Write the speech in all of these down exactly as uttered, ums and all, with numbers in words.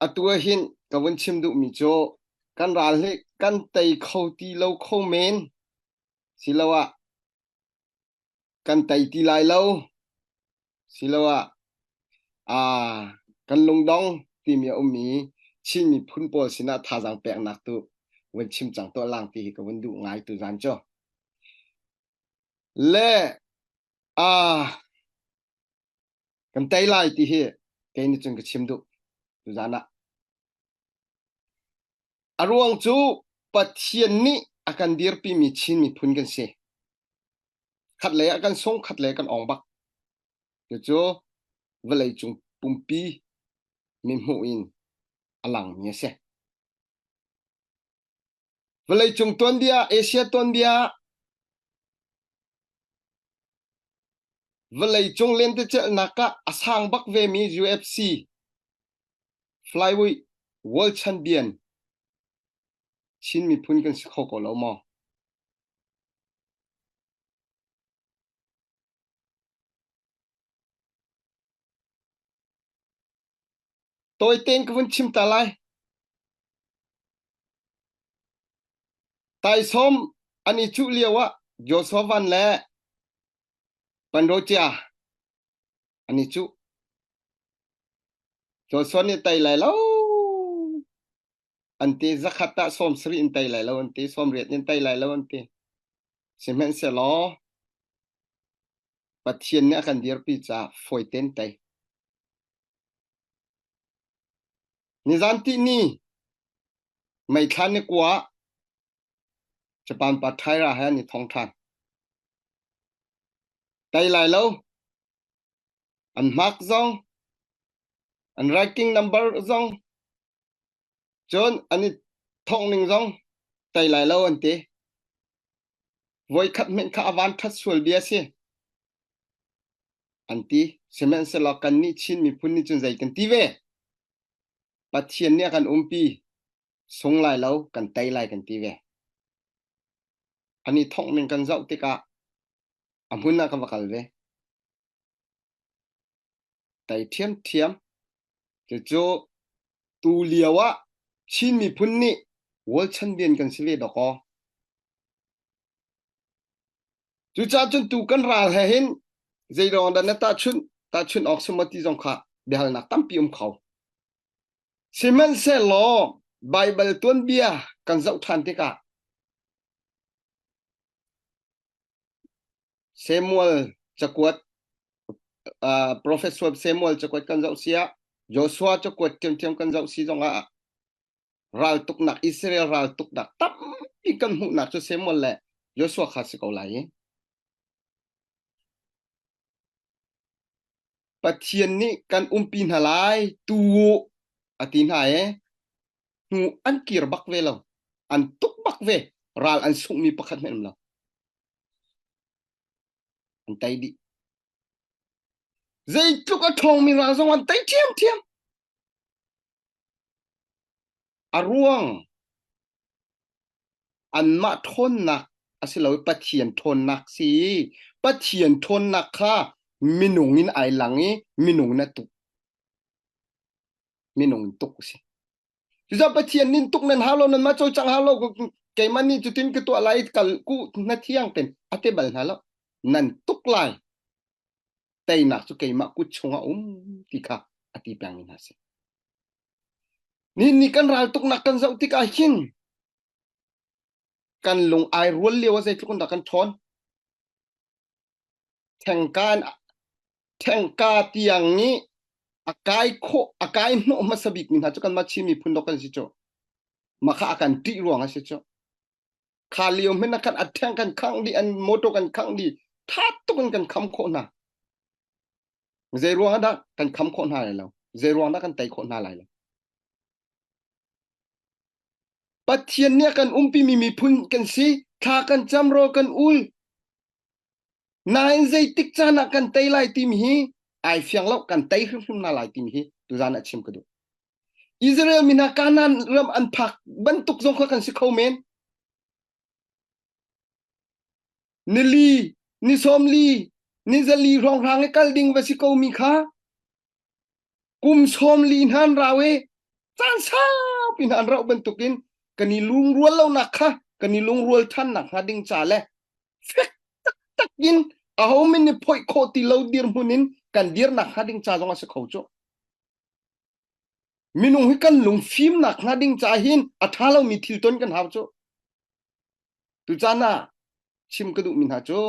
a tu ah hin ka vun chim duhmi cu kan ral hi kan tei kho ti lo kho men, si lo ah kan tei ti lai lo, si lo ah, aa, kan lungdong timi a ummi Chin miphun pawl sinah thazaang peknak tu vun chim cang tuah lang ti hi ka vun duh ngai tu zan cu. Le, aa, kan tei lai ti hi kei nih cun ka chim duh tu zan ah. A ruang cu Pathian nih a kan dirpimi Chin miphun kan si. Khatlei a kan sung, khatlei a kan awng bak. Cucu vawleicung pumpi mithmuh in a langmi a si. Vawleicung tuanbia, Asia tuanbia, vawleicung lentecelhnak ah a sang bak vemi U F C, flyweight world champion Chin miphun kan si kho ko lo maw? Tawiten ka vun chim ta lai. Taisawm an i cuh lio ah Joshua Van le Panrocia an i cuh. Joshua nih tei lai lo an ti, zakhat ah sawmsarih in tei lai lo an ti, sawmriat in tei lai lo an ti. Sihmanhsehlaw Pathian nih a kan dirpi caah fawi tein tei. Nizan tih ni, May thla ni kua, Japan pa Taira he an i thawng ṭhan. Tei lai lo. An hmak zong, an ranking number zong, cun an i thawngning zong tei lai lo an ti. Voikhat hmanh kha a van ṭhat sual bia si an ti. Sihmanhsehlaw kannih Chin miphun nih cun zei kan ti ve? Pathian nih a kan umpi, sung lai lo, kan tei lai kan ti ve. An i thawngning kan zoh tikah a hmun ah ka va kal ve. Tei ṭhiamṭhiam. Cucu tu lio ah Chin miphun nih world champion kan si ve dawk aw. Cucaah cun tu kan ral he hin zeiruang dah na tahchunh, tahchunh awk si maw ti zong kha biahalnak tampi um kho. Sihmanhsehlaw Baibal tuanbia kan zoh ṭhan tikah Samuel cakuat, aa, Professor Samuel cakuat kan zoh si ah, Joshua cakuat ṭhiamṭhiam kan zoh si zongah raltuknak, Israel raltuknak tampi kan hmuhnak cu Samuel le Joshua kha si ko lai. Pathian nih kan umpi hna lai, tu uh, a ti hna i, hnu an kir bak ve lo, an tuk bak ve, ral an sunghmi pakhat hmanh um lo. An tei dih. Zeitluk a ṭhawngmi ral zong an tei ṭhiamṭhiam. A ruang anmah ṭhawnnak a si lo i Pathian ṭhawnnak si. Pathian ṭhawnnak kha minung in aa lang i minung in a tuk. Minung in tuk a si. Cucaah Pathian nih tuk nan hau lo, nanmah cocang hau lo, keimah nih cutin ka tuah lai, kal ku hna thiang ten a ti bal hna lo. Nan tuk lai. Teinak cu keimah kut chungah um ti kha a ti pengmi hna si. Nihin ni kan raltuknak kan zoh tikah hin kan lung aa rual lio ah zeitluk in dah kan ṭhawn? Thengka in, thengka tiang i a kai khawh, a kai hnawh hmasa bikmi hna cu kanmah Chin miphun dawk kan si cu. Mah kha a kan ṭih ruang a si cu. Kha lio hmanh ah khan a theng kan khangh dih, an motor kan khangh dih, ṭha tuk in kan kham khawh hna. Zeiruang ah dah kan kham khawh hna lai lo? Zeiruang dah kan tei khawh hna lai lo? Pathian nih a kan umpimi miphun kan si, thla kan cam, rawl kan ul. Nain zeitik caan ah kan tei lai timi hi aa fiang lo, kan tei hrimhrim hna lai timi hi tuzan ah chim ka duh. Israel mi hna Kanaan ram an phak bantuk zong kha kan si kho men. Ni li, ni sawmli, ni zali hrawnghrang i kal ding va si ko mi kha kum sawmli hna an rau i Caan saupi hna an rauh bantukin kan i lungrual lonak kha kan i lungrual ṭhan nakhnga ding ca le fek taktak in ahomin i phoih khawh ti lo dirhmun in kan dir nakhnga ding ca zong a si kho cu. Minung hi kan lungfim nakhnga ding ca hin a ṭha lomi thil ton kan hau cu. Tucaan ah chim ka duhmi hna cu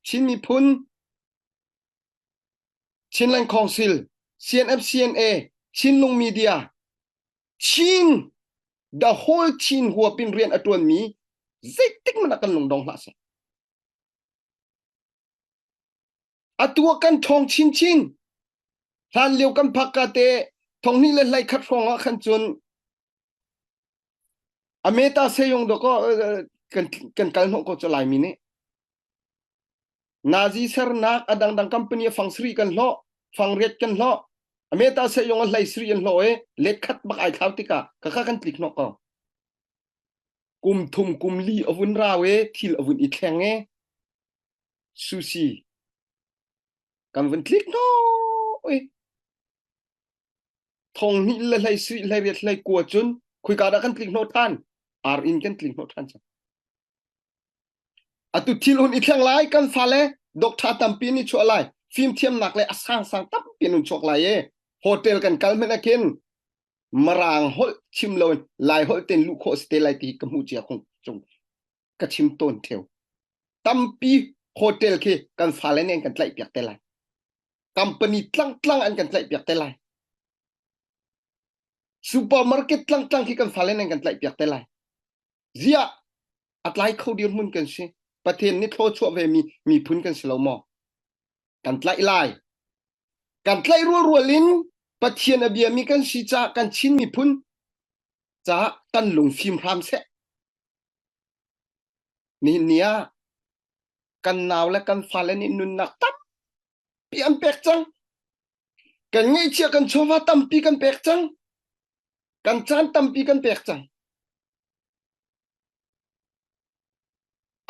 Chin miphun, Chinland Council, C N F C N A, Chinlung Media, Chin, the whole Chin huap in rian a ṭuanmi zeitik man ah kan lungdong hlah seh. Atu ah kan ṭhawng chinchin. Hlan lio kan phak ka te thonghnih le hleikhat hrawng ah khan cun a meta se yong dawk aw, eh, kan, kan kal hnawh ko cu Laimi nih. Nazi sernak a dangdang company a fang sarih kan hlawh, fang riat kan hlawh, a meta se yong a hlei sarih an hlawh i let khat bak ai thlau tikah ka kha kan tlik hnawh ko. Kum thum kum li a vun rau e, thil a vun i thleng e, sushi kan vun tlik hnawh e. Thonghnih le hleisarih hleiriat hleikua cun khuika dah kan tlik hnawh ṭhan, ar in kan tlik hnawh ṭhan cang. Atu thil hun i thleng lai kan fale, dawkṭha tampi an i chuah lai, fimthiamnak le a sangsang tampi an hun chuak lai e. Hotel kan kal hmanh ah khin Mirang holh chim loin Lai holh tein luh khawh a si te lai ti hi ka hmuh cia kong cung ka chim tawn theu. Tampi hotel khi kan fale nen kan tlaihpiak te lai. Company tlangtlang an kan tlaihpiak te lai. Supermarket tlangtlang khi kan fale nen kan tlaihpiak te lai. Ziah a tlai kho dirhmun kan si. Pathian nih thlawchuah ve mi miphun kan si lo maw? Kan tlaih lai. Kan tlaih rualrual in Pathian a biami kan si caah kan Chin miphun caah kan lungfim hram seh. Nihin ni ah kan nau le kan fale nih nunnak tampi an pek cang. Kan ngaihchiah kan chawva tampi kan pek cang. Kan caan tampi kan pek cang.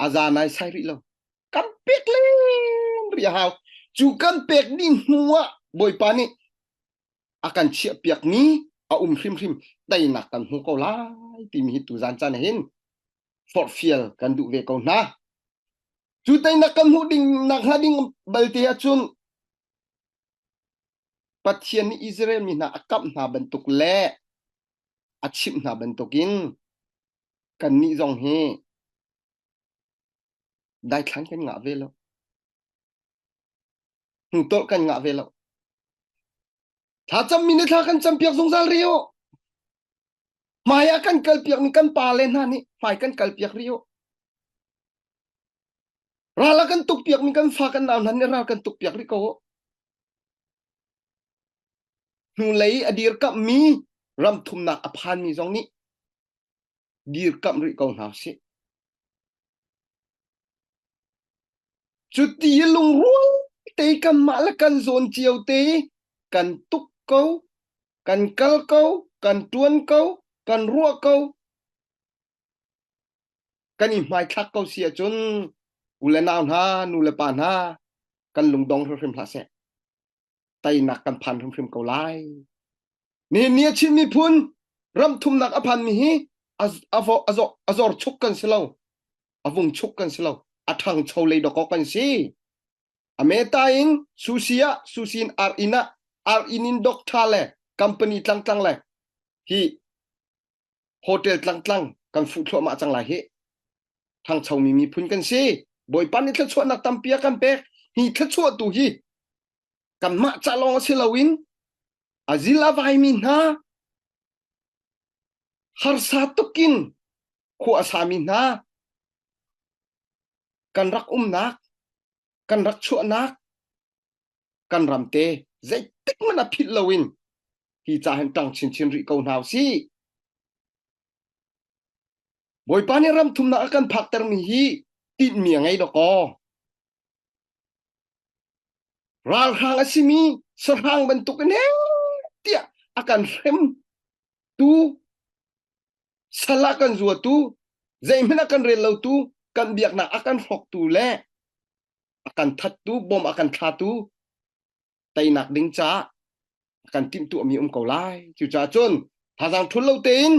A za nai sai rih lo. Kan pek len rih a hau. Cu kan pek dih hnuah Bawipa nih a kan chiahpiakmi a um hrimhrim teinak kan hmu ko lai timi hi tuzan caan ah hin forhfial kan duh ve ko hna. Cu teinak kan hmuh ding nakhnga ding balte ahcun Pathian nih Israel mi hna a kamh hna bantuk le a chimh hna bantukin kannih zong hi daithlan kan ngah ve lo. Hngtolh kan ngah ve lo. Thlacammi nih thla kan campiak zungzal rih u. Hmai ah kan kalpiakmi kan pa le hna nih hmai kan kalpiak rih u. Ral a kan tukpiakmi kan fa kan nau hna nih ral kan tukpiak rih ko u. Hnulei a dirkamhmi ramthumnak a phanmi zong nih dirkamh rih ko hna usih. Cuti lungrual te kanmah le kan zawn cio te kan tuk ko, kan kal ko, kan ṭuan ko, kan ruah ko, kan i hmaithlak ko si ahcun u le nau hna, nu le pa hna, kan lungdong hrimhrim hlah seh. Teinak kan phan hrimhrim ko lai. Nihin ni a Chin miphun ramthumnak a phanmi hi a, a, vo- a, zo- a zor chuk kan si lo, a vung chuk kan si lo, a ṭhangcho lei dawk awk kan si. A meta in sushi ah, sushi in ar in ah, ar in in dawkṭha le company tlangtlang le hi hotel tlangtlang kan fuh thluahmah cang lai hi. Ṭhangchomi miphun kan si. Bawipa nih thluachuahnak tampi a kan pek. Hi thluachuahtu hi kanmah ca lawng a si loin a zil a vaimi hna, harsa tukin khua a sami hna, kan rak umnak, kan rak chuahnak, kan ramte zeitik man a philh loin hi ca hin ṭang chinchin rih ko hna usih. Bawipa nih ramthumnak a kan phaktermi hi tinhmi a ngei dawk aw. Ralhrang a simi sahrang bantuk in he tiah a kan hrem tu, sal a kan zuatu, zeihmanh a kan rel lo tu, kan biaknak a kan hrawktu le a kan thattu, bawm a kan thlatu, teinak ding caah a kan timhtuahmi um ko lai. Cucaah cun Thazang thul lo tein,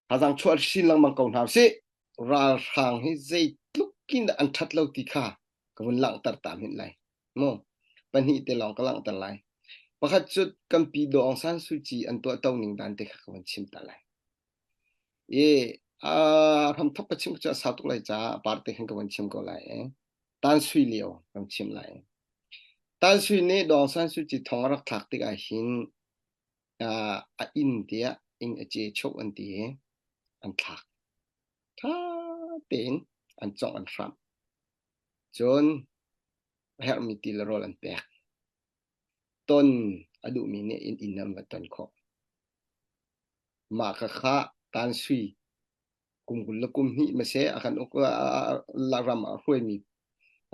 thazang chuah sin lengmang ko hna usih. Ralhrang hi zeitluk in an ṭhat lo ti kha ka vun langhter ta hmanh lai. Maw, pahnih te lawng ka langhter lai. Pakhat cu kan pi Daw Aung San Suu Kyi an tuah to ning dan te kha ka vun chim ta lai. Ye, aa, hramthawk ka chim ka cu a sau tuk lai caah a par te khan ka vun chim ko lai. Eh, Tan Sui Lio ka vun chim lai. Tan Sui nih Daw Aung San Suu Kyi thong a rak thlak tikah hin, aa, a inn tiah inn a cia chok an ti i an thlak. Ṭha tein an cawng an hramh. Cun a herhmi ti le rawl an pek. Ton a duhmi nih in inn an va ton khawh. Mah kha kha Tan Sui kum kul le kum hnih ma se a kan uk, aa, la ram a hruaimi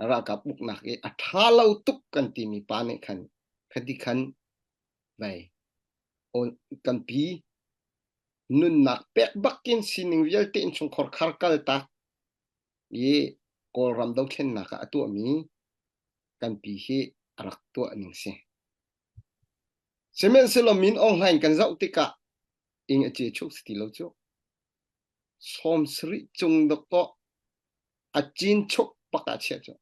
a ralkap uknak i a ṭha lo tuk kan timi pa nih khan kha ti khan vai. Aw, kan pi nunnak pek bak in sining vialte in chungkhar khar kal tak i Kawlram dothlennak ah a tuahmi kan pi hi a rak tuah ning si. Sihmanhsehlaw Min Aung Hlaing kan zoh tikah inn a cia chuk si ti lo cu. Sawmsarih cung dok tawh a cin chuk pakah chiah cu.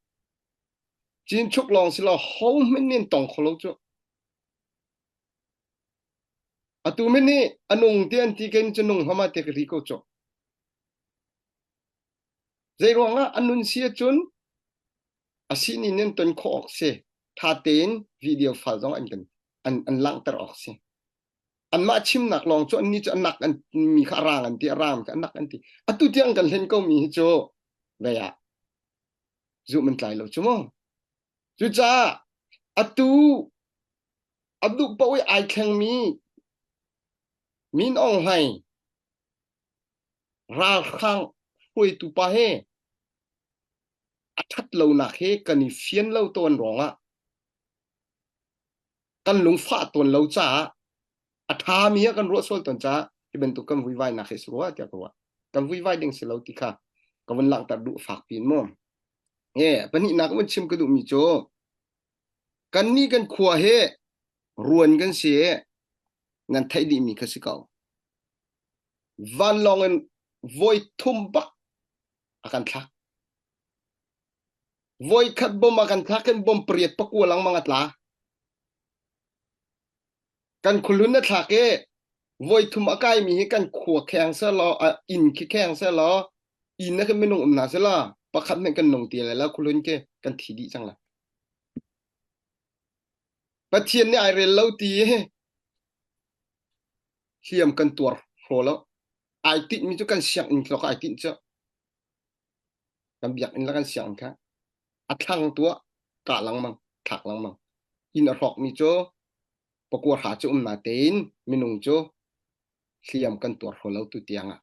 Cin chuk lawng si lo, hohmanh nih an tong kho lo cu. Atu min nih a nung tiah an ti, kei nih cu nung hmanh tiah ka ri ko cu. Zeiruangah a nun si ahcun a sihni nih an ton khawh awk si. Ṭha tein video file zong an kan, an, an langhter awk si. Anmah chimnak lawng cu annih cu a nak an, mi kha a rang an ti, a rang mi kha a nak an ti. Atu tiang kan hlen ko mi hi cu, vei ah, zumh an tlai lo cu maw? Cucaah atu a duh paoh i aa thlengmi Min Aung Hlaing ralhrang hruaitu pa he a ṭhat lonak he kan i fian lo tawn ruangah kan lungfah tawn lo caah a ṭhami ah kan ruah sual tawn caah hi bantuk kan vuivainak he si rua tiah ka ruah. Kan vuivai ding si lo ti kha ka vun langhter duh fakpi in maw? He, pahnihnak ka vun chim ka duhmi cu kannih kan khua he ruan kan si i nan theih dihmi kha si ko. Vanlawng in voi thum bak a kan thlak. Voi khat bom a kan thlak in bom pariat pakua lengmang a tla. Kan khuahlun a thlak i voi thum a kaimi hi kan khua kheng sehlaw, a inn khi kheng sehlaw, inn a khi minung um hna sehlaw, pakhat hmanh kan nung ti lai lo, khuahlun khi kan thi dih cang lai. Pathian nih aa rel lo ti i hliam kan tuar hraw lo. Aa tinhmi cu kan sianginn khi lawng aa tinh cu. Kan biakinn le kan sianginn kha a thlang tuah, kah lengmang, thlak lengmang. Inn a hrawkmi cu pakua hra cu um nain minung cu hliam kan tuar hraw lo tu tiangah.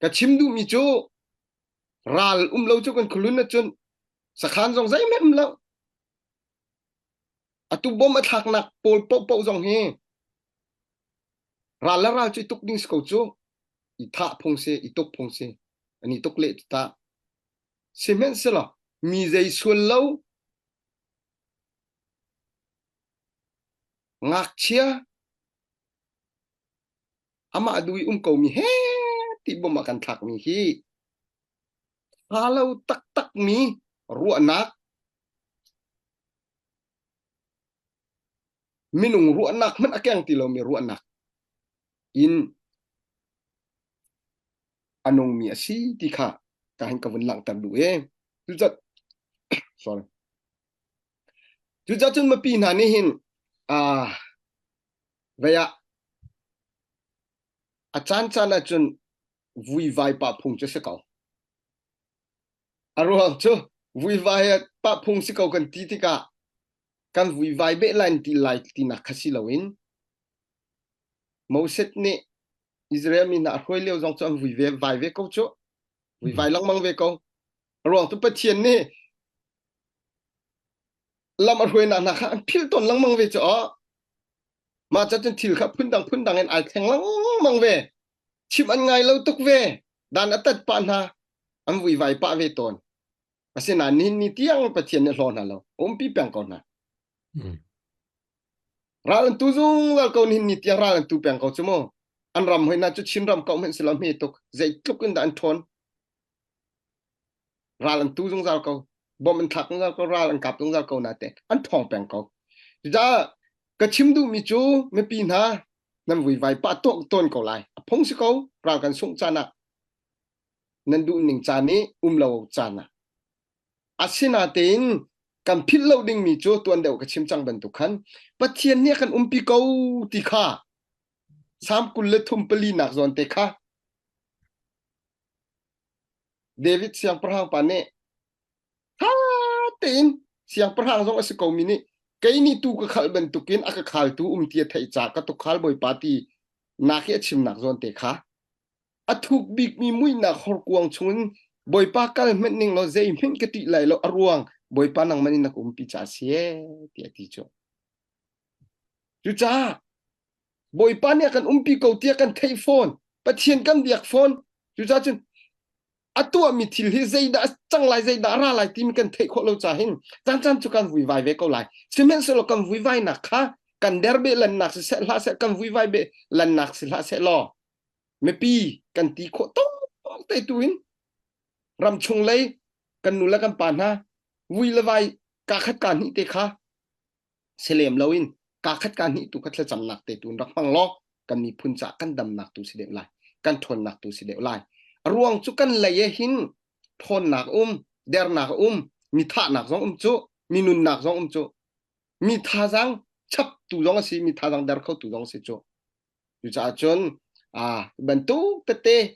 Ka chim duhmi cu ral um lo cu kan khuahlun ahcun sakhan zong zeihmanh um lo. Atu bom a thlaknak pawl paohpaoh zong hi ral le ral cu i tuk ding si ko cu, i thah phung si, i tuk phung si, an i tuk leh tu ta. Sihmanhsehlaw mi zei sual lo ngakchia amah a dui um ko mi he ti bom a kan thlak mi hi ṭha lo taktak mi ruahnak, minung ruahnak hmanh a keng ti lo mi ruahnak in a nungmi a si ti kha ka hin ka vun langhter duh e. Cucaah, sorry. Cucaah cun mipi hna nih hin, aa, vei ah a caan caan ahcun vuivai pah phung cu si ko. A ruang cu vuivai pah phung si ko kan ti tikah kan vuivai beh lai an ti lai tinak kha si loin Moses nih Israel mi hna a hruai lio zong cu an vui ve, vai ve ko cu. Vui vai lengmang ve ko. A ruang cu Pathian nih lam a hruainak hna kha an philh tawn lengmang ve cu aw. Mah ca cun thil kha phundang phundang in aa thleng lengmang ve. Chim an ngai lo tuk ve. Dan a tat pah hna an vui vai pah ve tawn. Asinain nihin ni tiang Pathian nih hlaw hna lo. A umpi peng ko hna. Ral an tu zungzal ko, nihin ni tiang ral an tu peng ko cu maw. An ram hoihna cu Chin ram ko hmanh si lo, hme tuk, zeitluk in dah an ṭhawn. Ral an tu zungzal ko, bom an thlak zungzal ko, ral an kap zungzal ko, nain an ṭhawng peng ko. Cucaah ka chim duhmi cu, mipi hna, nan vuivai pah tuah tawn ko lai. A phung si ko, ral kan sungh caan ah, nan duh ning caan i um lo caan ah. Asinain kan philh lo dingmi cu tuan deuh ka chim cang bantuk khan Pathian nih a kan umpi ko ti kha, Salm kul le thum palinak zawn te kha David siangpahrang pa nih ṭha tein, siangpahrang zong a si komi nih, kei nih tu ka khalh bantukin a ka khaltu um ti a theih ca ka tukhal Bawipa ti nak i a chimnak zawn te kha, a thuk bikmi muihnak horkuang chungin Bawipa kal hmanh ning law, zeihmanh ka ṭih lai lo, a ruang Bawipa nangmah nih na ka umpi ca a si e, tiah a ti cu. Cucaah Bawipa nih a kan umpi ko tiah kan theih fawn, Pathian kan biak fawn. Cucaah cun a tuahmi thil hi zeidah a cang lai, zeidah a ra lai timi kan theih khawh lo ca hin, caan caan cu kan vuivai ve ko lai. Sihmanhsehlaw kan vuivainak kha kan der beh lannak si seh hlah seh, kan vuivai beh lannak si hlah seh law, mipi kan ti khawh tawk te tu in, ram chung lei kan nu le kan pa hna vui le vai, kaa khat kaa hnih te kha si lem loin, kaa khat kaa hnih tu kha thlacamnak te tu in rak hmang law, kan miphun caah kan damnak tu si deuh lai, kan ṭhawnnak tu si deuh lai. A ruang cu kan lei ah hin ṭhawnnak a um, dernak a um, mi thahnak zong um cu, mi nunnak zong um cu, mi thazaang chap tu zong a si, mi thazaang der kho tu zong a si cu. Cucaah cun, aa, bantuk tete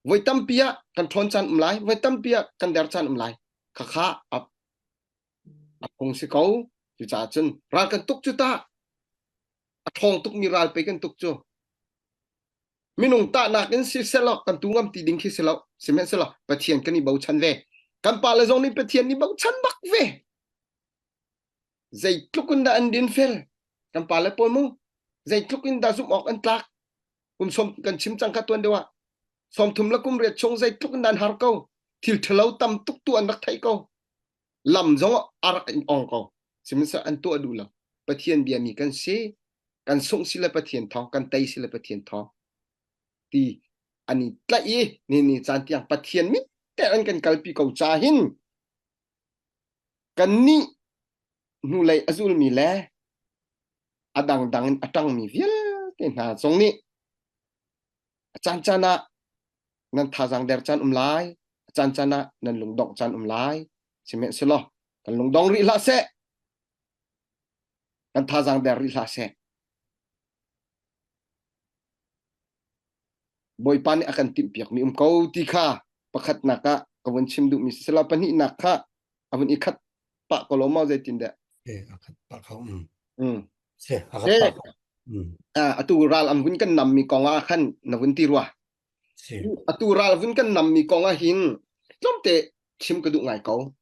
voi tampi ah kan ṭhawn caan um lai, voi tampi ah kan der caan um lai. Khakha a, a phung si ko. Cucaah cun ral kan tuk cu ta, a ṭhawng tukmi ral pei kan tuk cu. Minung tahnak in si seh law, kan tu ngam ti ding khi si lo, sihmanhsehlaw Pathian kan i bochan ve. Kan pa le zong nih Pathian nih bochan bak ve. Zeitluk in dah an din fel, kan pa le pawl mu? Zeitluk in dah zumh awk an tlak? Kum sawm kan chim cang kha tuan deuh ah, sawmthum le kum riat chung zeitluk in dah an har ko? Thil ṭhalo tam tuk tu an rak theih ko. Lam zong a rak in ong ko. Sihmanhsehlaw an tuah duh lo. Pathian biami kan si, kan sungh si le Pathian thawng, kan tei si le Pathian thawng ti an i tlaih i, nihin ni caan tiang Pathian min te an kan kalpi ko ca hin, kannih hnulei a zulmi le a dangdang in a ṭangmi vialte hna zong nih a caan caan ah nan thazaang der caan um lai, a caan caan ah nan lungdongh caan um lai. Sihmanhsehlaw kan lungdong rih hlah seh, kan thazaang der rih hlah seh. Bawipa nih a kan timhpiakmi um ko ti kha pakhatnak ah ka vun chim duhmi si seh law, pahnihnak kha a vun i khat pah ko lo maw, zeitindah? Eh, a khat pah ko, um. Um. Si, a khat pah ko. Um. Ah, atu ral an vun kan nammi kong ah khan na vun ti rua. Si. Atu ral vun kan nammi kong ah hin tlawmte chim ka duh ngai ko.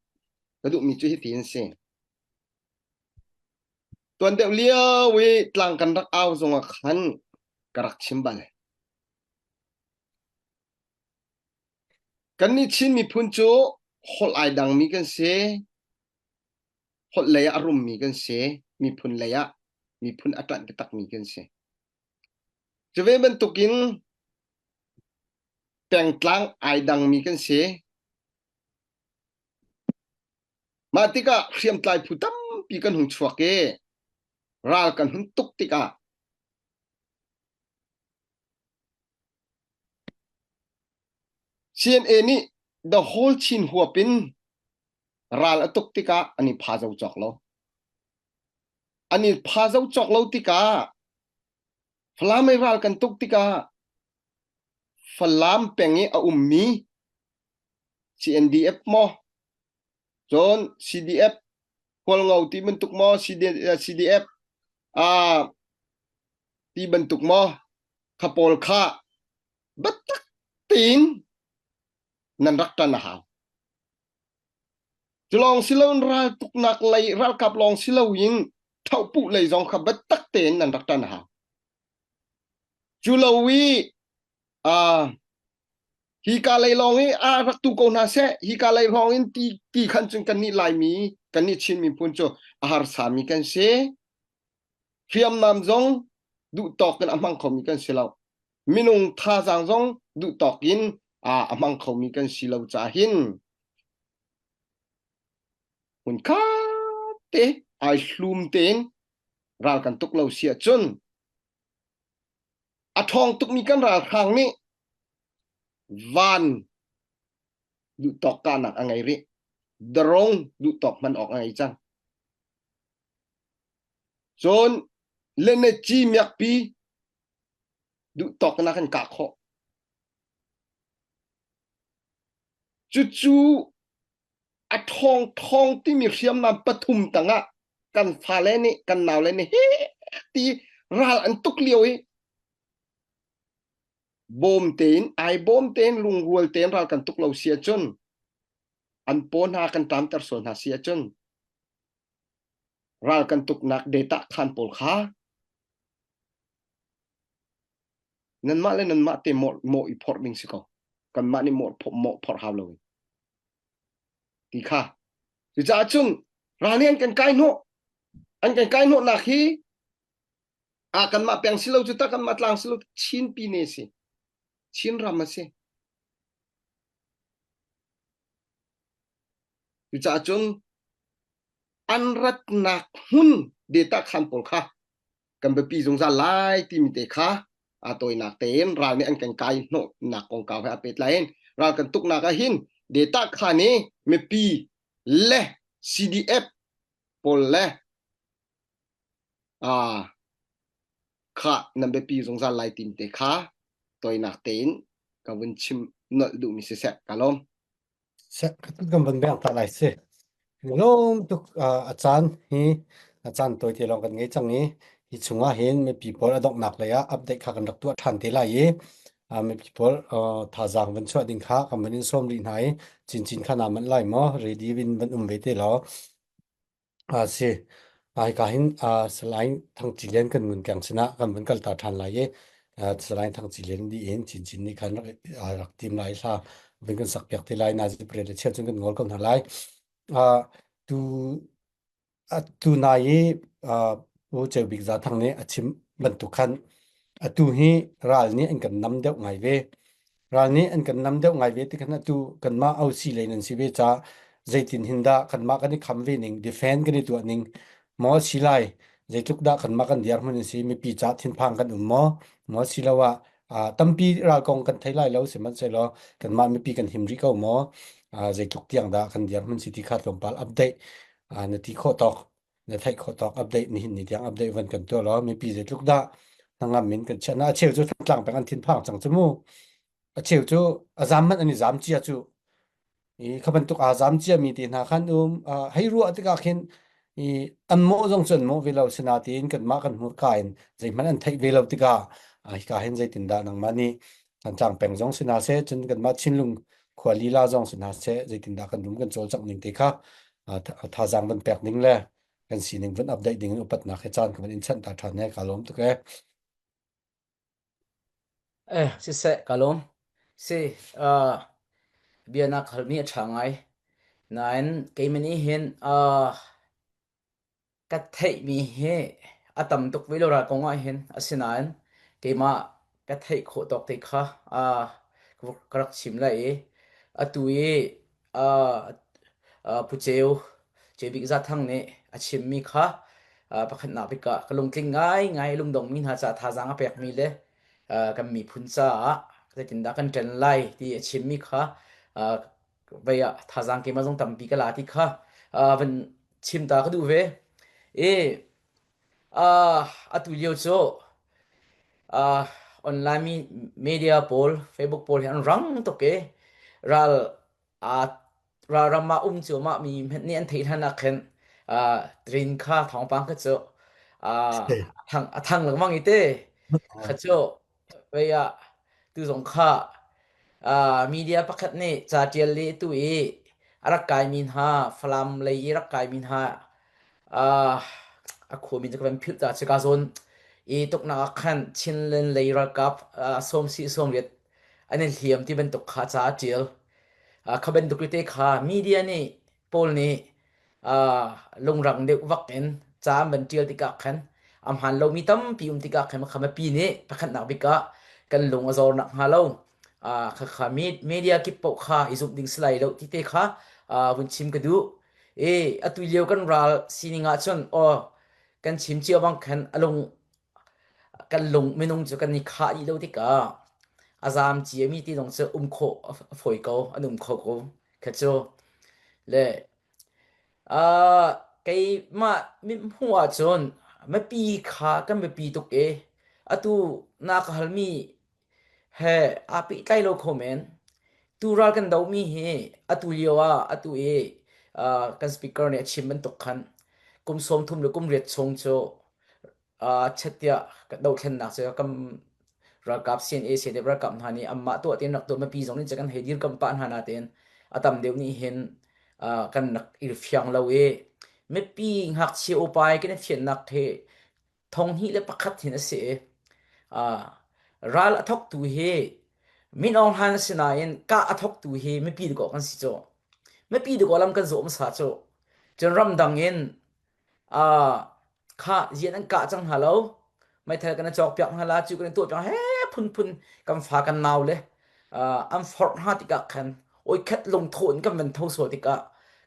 Ka duhmi cu hitin si. Tuan deuh lio i tlang kan rak au zongah khan ka rak chim bal. Kannih Chin miphun cu holh aa dangmi kan si, holh lei ah a rummi kan si, miphun lei ah, miphun a ṭanh taktakmi kan si. Cu ve bantukin pengtlang aa dangmi kan si. Mah tikah hriamtlai phu tampi kan hung chuak i ral kan hun tuk tikah C N A nih the whole Chin huap in ral a tuk tikah an i pha zo cawk lo. An i pha zo cawk lo tikah Falam i ral kan tuk tikah Falam peng i a ummi C N D F maw, cun C D F, Hualngo ti bantuk maw, C D, C D F, aa, ti bantuk maw, kha pawl kha biatak tein nan rak ṭan a hau. Cu lawng si loin raltuknak lei, ralkap lawng si loin thawhpuh lei zong kha biatak tein nan rak ṭan a hau. Cu lo i, aa, hika lei lawng i aa rak tu ko hna seh, hika lei lawng in ti, ti khan cun kannih Laimi, kannih Chin miphun cu a harsami kan si. hriamnam zong duhtawk in a hmang khomi kan si lo. Minung thazaang zong duhtawk in, aa, a hmang khomi kan si lo caah hin hmun khat te aa hlum tein ral kan tuk lo si ahcun, a ṭhawng tukmi kan ralhrang nih van duhtawk kahnak a ngei rih, drone duhtawk hman awk a ngei cang. Cun leneci miakpi duhtawknak in kah khawh. Cucu a ṭhawng ṭhawng timi hriamnam pathum tangah kan fale nih, kan naule nih hi ti ral an tuk lio i bawm tein, ai bawm tein, lungrual tein ral kan tuk lo si ahcun, an paw hna kan ṭamter sual hna si ahcun, ral kan tuknak data khan pawl kha nanmah le nanmah te mawh, mawh i phorh ding si ko. Kanmah nih mawh, mawh phorh hau lo i ti kha. Cucaah cun ral nih an kan kai hnawh, an kan kai hnawhnak hi, aa, kanmah peng si lo cu ta, kanmah tlang si lo ta, Chin pi ne si, Chin ram a si. Cucaah cun an ratnak hmun data khan pawl kha kan biapi zungzal lai timi te kha, aa, tawinak tein ral nih an kan kai hnawhnak kongkau he aa pehtlai in ral kan tuknak ah hin data khan i mipi le C D F pawl le, aa, kha nan biapi zungzal lai timi te kha tawinak tein ka vun chim nolh duhmi siseh, ka lawm. Seh, ka tut kan van beng ta lai si. Lawm tuk, aa, a caan hi, a caan tawite lawng kan ngei cang i, hi chungah hin mipi pawl a donghnak lei ah update kha kan rak tuah ṭhan te lai i, aa, mipi pawl, aa, thazaang van chuah ding kha kan van in sawm rih hna i, Cincin kha naa manh lai maw, ready in van um ve te law. Aa, si. Aa, hika hin, aa, Salai Thang Ci Lian kan ngun keng sinah kan van kal ta ṭhan lai i, aa, Salai Thang Ci Lian dih in Cincin nih khan rak, aa, rak tim lai hla van kan sak piak te lai, nazi pariat le cheu cun kan ngol ko hna lai. Aa, tu, aa, tu nai i, aa, U Ceu Bik Za Thang nih a chim bantuk khan atu hi ral nih an kan nam deuh ngai ve. Ral nih an kan nam deuh ngai ve tikhan atu kanmah O C lei nan si ve caah zeitin hin dah kanmah kan i kham ve ning, defend kan i tuah ning maw si lai, zeitluk dah kanmah kan dirhmun in si, mipi caah thinphang kan um maw, maw si lo ah, aa, tampi ral kong kan thei lai lo sihmanhsehlaw kanmah mipi kan him rih ko maw, aa, zeitluk tiang dah kan dirhmun si ti kha tlawmpal update, aa, na ti khawh tawk, na theih khawh tawk update, nihin ni tiang update van kan tuah law, mipi zeitluk dah hnangam in kan chiah hna. A cheu cu Thantlang peng an thinphang cang cu mu. A cheu cu a zam hmanh an i zam cia cu. I kha bantuk aa zam ciami te hna khan um, aa, hei ruah tikah khin i an mawh zong cu an mawh ve lo, sinain kanmah kan hmurka in zeihmanh an theih ve lo tikah, aa, hika hin zeitindah nangmah nih Thantlang peng zong si hna seh, cun kanmah Chinlung khua lila zong si hna seh, zeitindah kan rum kan cawlcangh ning te kha, aa, tha-, thazaang van pek ning le kan sining van update ding in upatnak he caan ka van in chanh ta ṭhan he ka lawm tuk e. Eh, siseh, ka lawm. Si, ah, bianak halmi a ṭha ngai. Nain, keimah nih hin, ah, ka theihmi hi a tam tuk ve lo ral kong ah hin, asinain, keimah ka theih khawh tawk te kha, ah, ka rak chim lai i, atu i, ah, ah, Pu Ceu, Ceu Bik Za Thang nih a chimmi kha, ah, pakhatnak bik ah ka lungtling ngaingai, lungdongmi hna caah thazaang a pekmi le, ah, kan miphun caah zeitindah kan ṭan lai ti a chimmi kha, ah, vei ah thazaang keimah zong tampi ka la ti kha, ah, van chim ta ka duh ve. I, ah, atu lio cu, ah, online mi-, media pawl, Facebook pawl hi an rang tuk i, ral, aa, ralram ah um cuahmah mi hmanh nih an theih hlan ah khin, aa, train kha, thawngpang kha cu, aa, a thang, a thang lengmang i te. Kha cu, vei ah, tu zong kha, aa, media pakhat nih ca ṭial le tu i a rak kaimi hna, Falam lei i rak kaimi hna, aa, a khuami cu ka van philh ta cu ka zawn i tuknak ah khan Chinland lei ralkap, aa, sawmsih sawmriat an i hliam ti bantuk kha ca a ṭial. Aa, kha bantuk i te kha media nih, pawl nih, aa, lungrang deuh vak in ca an van ṭial tikah khan a hmaan lomi tampi um tikah kha, kha mipi nih pakhatnak bik ah kan lung a zor nakhnga lo. Aa, kha, kha me-, media kip paoh kha i zumh ding si lai lo tite kha, aa, vun chim ka duh. Ee, atu lio kan ral sining ahcun, aw, kan chim cio bang khan a lung, kan lung minung cu kan i khah dih lo tikah a zam ciami ti zong cu um khawh a, a fawi ko, an um kho ko kha cu. Le, aa, keimah mithmuh ahcun mipi kha kan biapi tuk i atu na ka halmi he aa pehtlai lo kho men. Tu ral kan domi hi atu lio ah atu i, aa, kan speaker nih a chim bantuk khan kum sawmthum le kum riat chung cu, aa, chat tiah ka dohthlennak cu kan ralkap C N A, C N F ralkap hna nih anmah tuah tein rak tuah, mipi zong nih cun kan hei dirkamh pah hna nain a tam deuh nih hin, aa, kan rak i fiang lo i mipi ngakchia upa i kan i fiannak hi thonghnih le pakhat hin a si i, aa, ral a thoktu hi Min Aung Hlaing a si nain kah a thoktu hi mipi dikawh kan si cu. Mipi dikawh lam kan zawh hmasa cu. Cun ramdang in, aa, kha zian an kah cang hna lo. Meithal kan i cawkpiak hna la, cu kan i tuahpiak he phunphun kan fa kan nau le, aa, an forh hna tikah khan oikhat lungtho in kan van tho sual tikah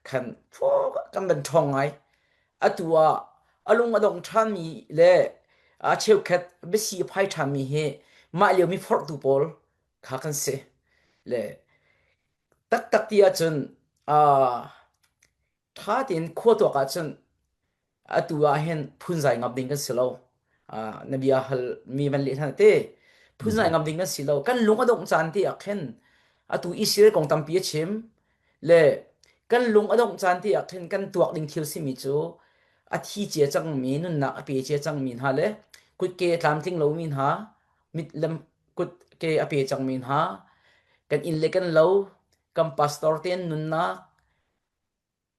khan phu kan van ṭhawng ngai. Atu ah a lung a dong ṭhanmi le, aa, cheukhat biasi a phai ṭhanmi hi mah lio mi forhtu pawl kha kan si. Le taktak ti ahcun, aa, ṭha tein khua tuak ahcun atu ah hin phunzai ngam ding kan si lo. Aa, na bia hal mi van leh hlan te phunzai ngam ding kan si lo. Kan lung a dong caan te ah khin atu Israel kong tampi a chim le kan lung a dong caan te ah khin kan tuak ding thil simi cu a thi cia cangmi, nunnak a pe cia cangmi hna le kutke a tlamtling lomi hna, mit lam kutke a pe cangmi hna, kan inn le kan lo, kan pastor tein nunnak,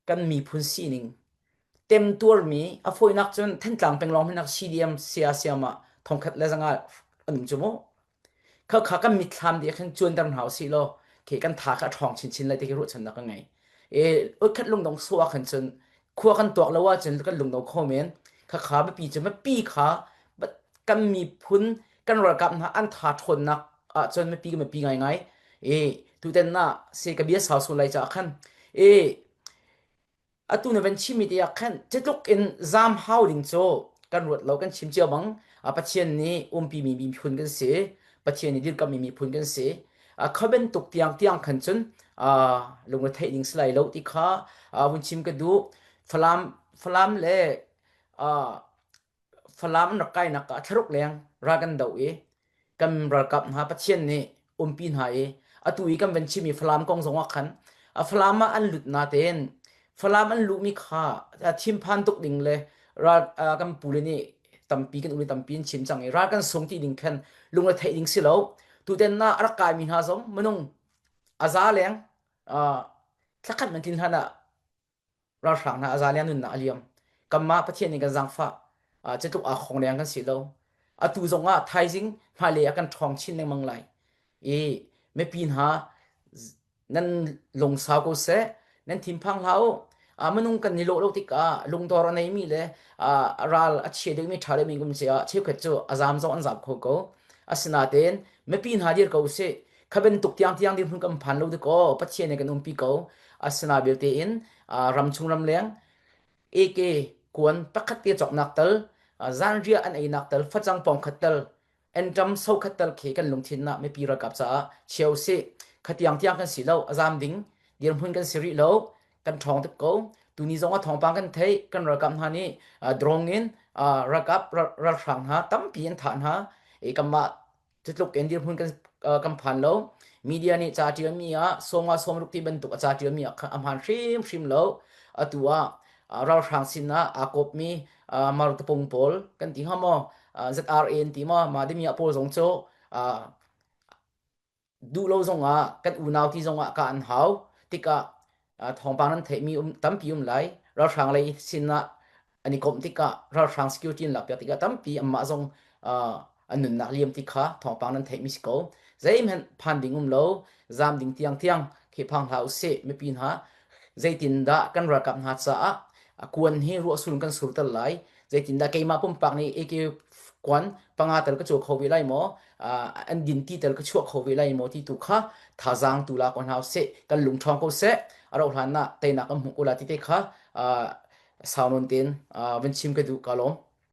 kan miphun sining temtuarmi, a fawinak cun Thantlang peng lawng hmanh ah C D M sia siam ah thongkhat le zanga an um cu mu. Kha kha kan mitthlam te khan cuanter hna usih law, khi kan tha kha a ṭhawng chinchin lai te khi ruahchannak ka ngei. E, oikhat lungdong suah khan cun khua kan tuak lo ahcun kan lungdong kho men. Kha kha mipi cu mipi kha kan miphun, kan ralkap hna an tha ṭhawnnak ahcun mipi kan mipi ngaingai. E, tutan ah si ka bia sau lai caah khan, e, atu na van chimmi te ah khan cutluk in zam hau ding cu kan ruat lo, kan chim cio bang, a, Pathian nih umpimi miphun kan si, Pathian nih dirkamhmi miphun kan si. A, kha bantuk tiang tiang khan cun, a, lung le theih ding si lai lo ti kha, a, vun chim ka duh. Falam, Falam le, a, Falam an rak kainak ah thlaruk leng ral kan doh i kan ralkap hna Pathian nih umpi hna i atu i kan van chimmi Falam kong zongah khan, a, Falam ah an lut nain Falam an luhmi kha, a, thinphan tuk ding le ral, a, kan pu le nih tampi, kan u le tampi an chim cang i ral kan sung ti ding khan lung le theih ding si lo. Tutan ah a rak kaimi hna zong minung a za leng, a, thlakhat man tlin hlan ah ralhrang hna a za leng nunnak a liam. Kanmah Pathian nih kan zaangfah, aa, cutluk aa khong leng kan si lo. Atu zongah thaizing hmailei ah kan ṭhawng chin lengmang lai. I mipi hna, nan lungsau ko seh, nan thinphang hlah u. Aa, minung kan i lawh lo tikah lungdor a neimi le, aa, ral a chia deuhmi ṭha deuhmi kum cia cheukhat cu a zam zong an zam kho ko. Asinain mipi hna dir ko seh, kha bantuk tiang tiang dirhmun kan phan lo dih ko, Pathian nih kan umpi ko. Asinain belte in, aa, ramchung ramleng, A K kuan pakhat te cawknak tal, aa, zanriah an einak tal, facang pawngkhat tal, anṭam sokhat tal khi kan lungthin ah mipi ralkap caah chia u sih. Kha tiang tiang kan si lo, a zam ding dirhmun kan si rih lo, kan ṭhawng tuk ko. Tuni zongah thawngpang kan theih, kan ralkap hna nih, aa, drone in, aa, ralkap, ral-, ralhrang hna tampi an thah hna. I kanmah cutluk in dirhmun kan, aa, kan phan lo. Media nih ca ṭialmi ah sawmnga sawmruk ti bantuk a ca ṭialmi ah kha a hmaan hrimhrim lo. Atu ah, aa, ralhrang sinah aa kawpmi, aa, martapung pawl kan ti hnga maw, aa, Z R A an ti maw, mah dimi ah pawl zong cu, aa, duh lo zongah kan unau ti zongah ka an hau. Tikah, aa, thawngpang nan theihmi um, tampi um lai. Ralhrang lei sinah an i komh tikah, ralhrang security an lakpiak tikah tampi anmah zong, aa, an nunnak liam ti kha thawngpang nan theihmi si ko. Zeihmanh phan ding um lo, zam ding tiang tiang khi phang hlah u sih, mipi hna. Zeitindah kan ralkap hna caah a kuan hi ruahsur kan surter lai, Zeitindah keimah pumpak ni A K kuan panga tal ka chuak kho ve lai maw, ah, an din ti tal ka chuak kho ve lai maw ti tu kha thazang tu la kon hau seh, kan lungthawng ko seh, a rohlanna teinak kan hmuh ko la ti te kha, ah, sau non ten, ah, van chim ka duh ka lawm.